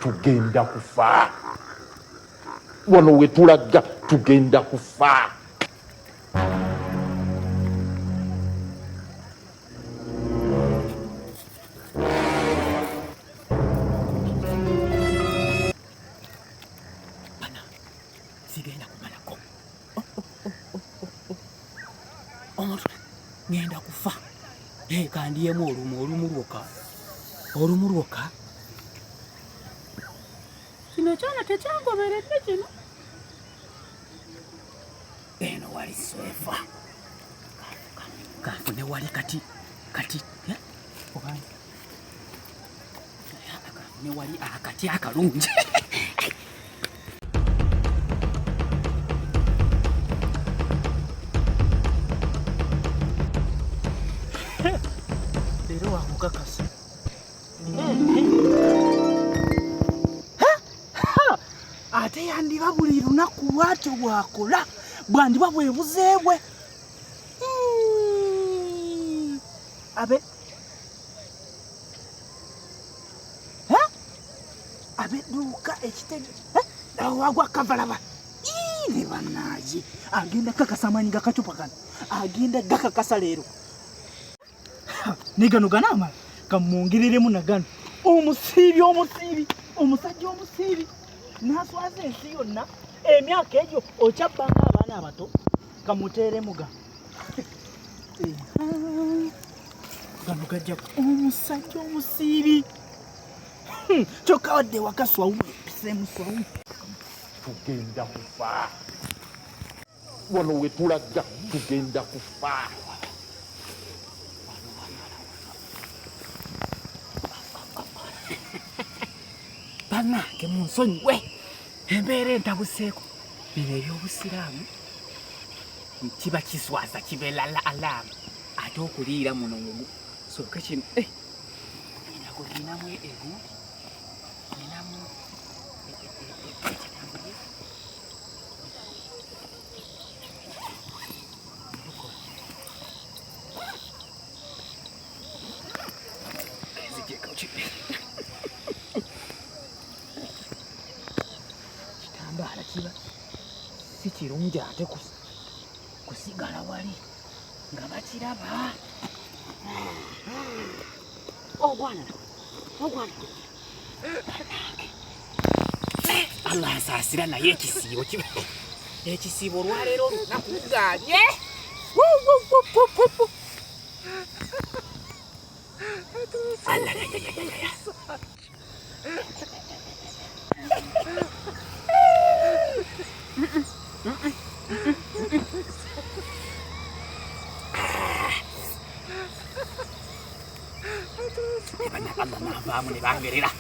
Tugenda kufa. Wano wetulaga tugenda kufa. Bana, sigenda kumalako. Oh, oh, oh, oh, oh. Omuntu ngenda kufa. Hey, kandiyemu olumu olumu lwoka olumu lwoka. Kino kyana tekyangoberedde kino. Eno wali swefa kanfune wali kati kati eh? Oba kanfune wali akati akalungi. Leero wakukakasa. Ate yandiba buli lunaku bwatyo bwakola, bwandiba bwebuzeebwe. Abe abedduuka ekitege wagwa kavalaba ne bannaaye agenda kakasa amaanyi gakacupa kano, agenda gakakasa leero. Ne gano ganaamala kamwongereremu na gano. Omusiibi omusiibi omusajja omusiibi n'aswaza ensi yonna emyaka egyo okyabbanga abaana abato, kamuteeremu gano. Gano gajja omusajja omusiibi. Kyokka wadde ewaka swawule episeemu swawule. Tugenda kufa. Wano wetulaga tugenda kufa. Bannange munsonyiwe embeera entabuseeko. Bino eby'obusiraamu kiba kiswaza kibeera alaamu ate okuliira muno mugu sooke kino nako ninamu egundi ninamu ekitambuye kitambaala kiba si kirungi ate kusigala wali nga bakiraba. Ogwana ogwana Allah nsaasira, naye ekisiibo kiba ekisiibo olwaleero olunaku luganye. Allah navaamu ne bangerera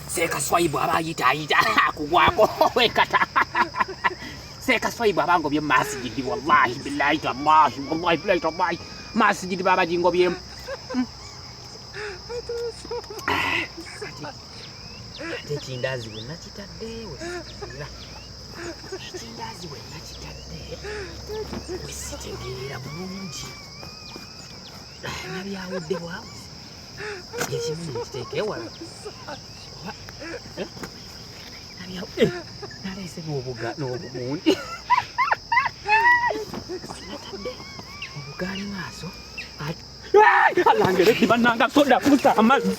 Seeka Swaibu aba ayitaayita akugwako wekata. Seeka Swaibu aba ngobye mu masigidi, wallahi billahi tallahi, wallahi billahi tallahi, masigidi baba gingobyemu. Ate ekindaazi bwe nakitadde wesitegeera, ekindaazi bwe nakitadde wesitegeera bulungi, nabyawudde bwawuzi ekimu nekiteeka ewala oba naleese n'obugundi natadde obugaali maaso. Alangere bannanga soda kusa amazzi.